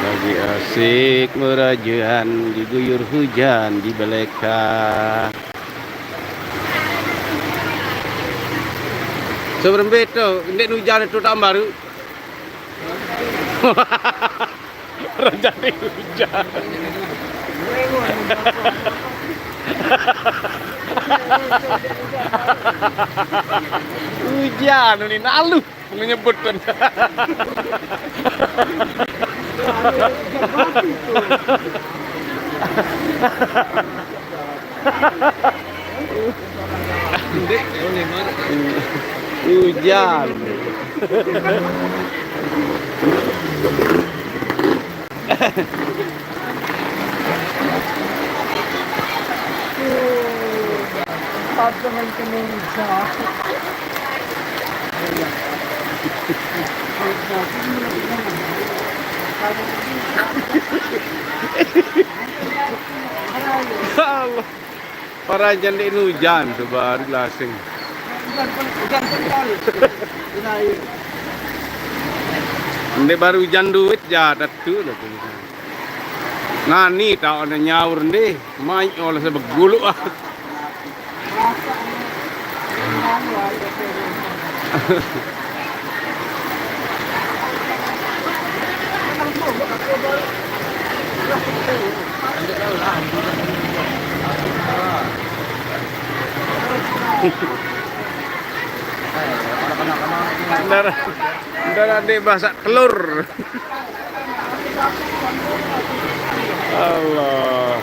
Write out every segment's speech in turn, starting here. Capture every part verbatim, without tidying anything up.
Lagi asik merajan, diguyur hujan di beleka. Seberembe tu, ndeq ujan tu taun baru. Orang jadi hujan. Hujan ni nalu. Menyebut kan. Hujan. Allah. Para jande ujan tu baru lasing. Ndeq baru ujan duit, jadat tu lah tu. Nani tao ne nyaur ndih, mai oleh sebegulu ah. Ntar, ntar adeq masak telur. Allah.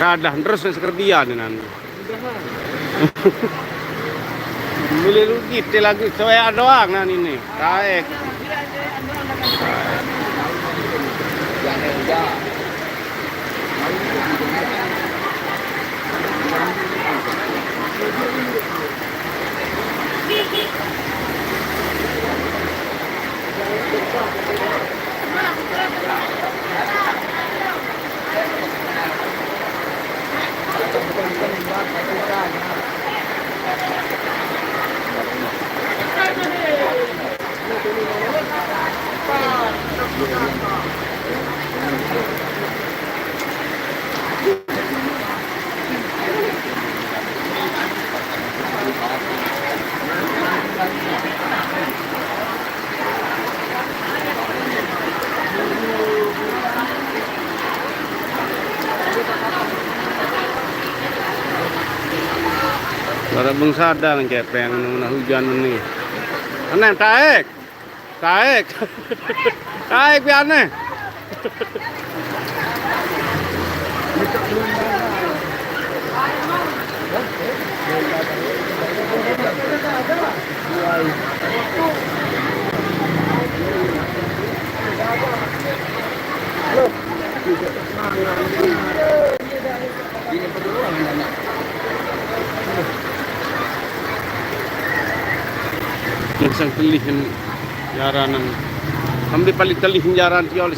Kadang terus sekerdian nanti. Beli lu gitu lagu soya doang nah ini. Kaek. Lara beng sadang cepeng, nuna hujan ni. Aneh, taek. Taek. Taek, piye aneh. Yang sang telih jaranan. Sambil paling telih jaran tiol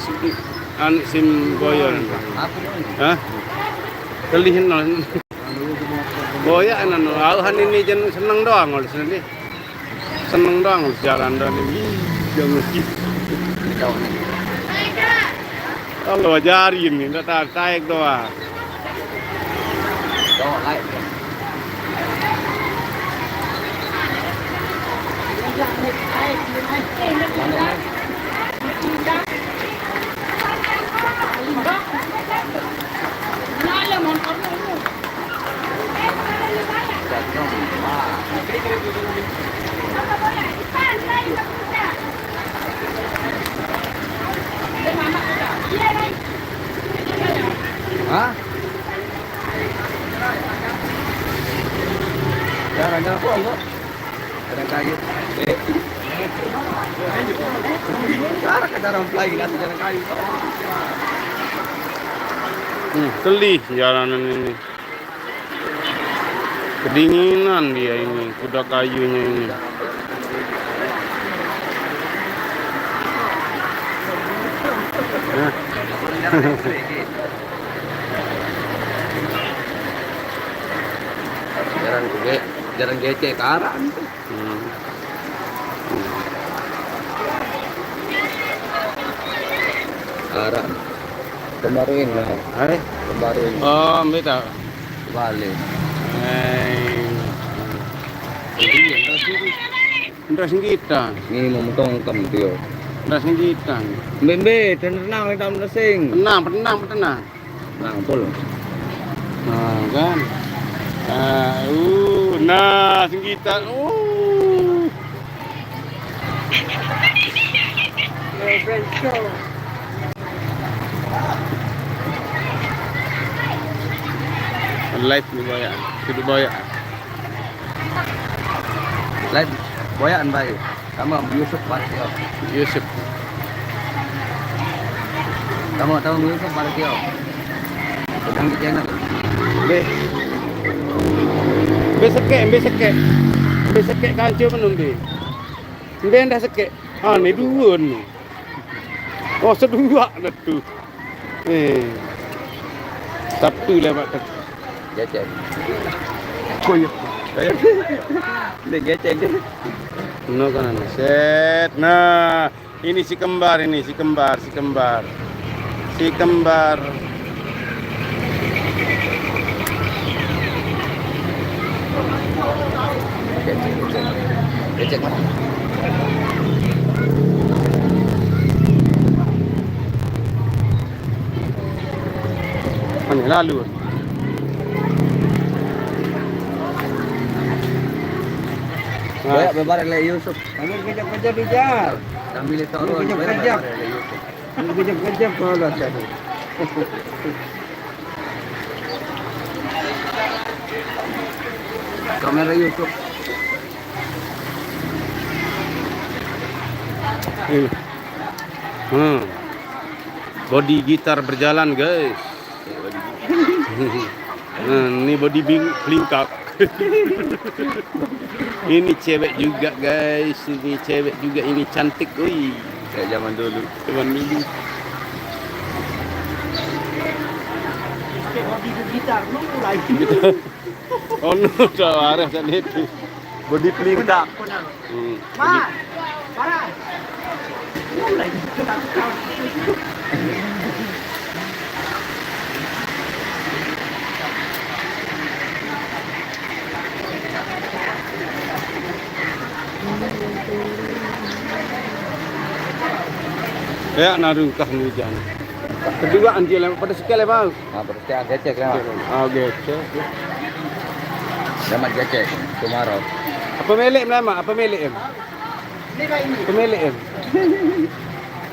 anu sim boyon. Hah? Telih non. Boya anu, auhan ini jen seneng doang oleh sini. Seneng doang jalan dan ini. Jangan gitu. Kalau ajarin ini, ndak tarik doang. Hah? Jarang-jarang kok. Jarang kayu. Eh. Jarang ke jarang pelai, nggak jarang kayu. Hmm, telih jalanan ini. Kedinginan dia ini, kuda kayunya ini. Nah. Jarang ge-, jarang gecek arah. Hmm. Arah. Kemarin lah. Hai? Kemarin. Oh, ambil tak? Balik. Hai. Iya, terus itu. Terus kita. Ini mau tongkem dia. Terus kita. Bembe, tenang, tenang, tenang. Tenang, tenang, tenang. Nah, pul. Nah, kan. Nah, uh, nah, sing kita. Uh. Live ni boya. Kudu boya. Live boya, baik. Kamu Yusuf Parkio. Yusuf. Kamu tahu Yusuf Parkio? Sedang di channel. Be. Be sekek, be sekek. Be sekek kancu menung be. Be ndah sekek. Ah, ni dua ni. Oh, sedua dah tu. Eh. Sabtu lewat tu. Gecek. Oh, iya. Dia gecek je. No kan, set. Nah, ini si kembar ini, si kembar, si kembar. Si kembar. Gecek, gecek. Gecek mana? Mana lalu? Banyak bebar le Yusuf. Sambil kejap-kejap, Ijal. Sambil itu. Sambil kejap-kejap. Sambil kejap-kejap kalau tadi. Kamera Yusuf. Ini. Hmm. Body gitar berjalan, guys. Nah, ini body bing-, pelingkak. Ini cewek juga, guys. Ini cewek juga, ini cantik, ui. Kayak zaman dulu. Zaman dulu. Body gitar, lu mulai. Oh, no, dah waras tadi itu. Body pelingkak. Hmm. Ma, parah. Ya, narungkah hujan. Kedua anjir lewat pada sekel ya, Bang. Ah, berarti ah, gecek lewat. Ah, gecek. Lewat gecek, tomorrow. Apa melek melama? Apa melek em? Apa melek em?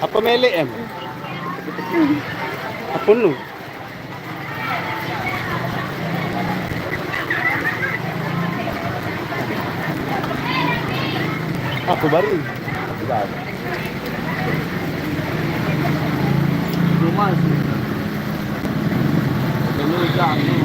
Apa melek em? Apa nu? Apa baru? Sudah. Rumah sih. Dulu jangan.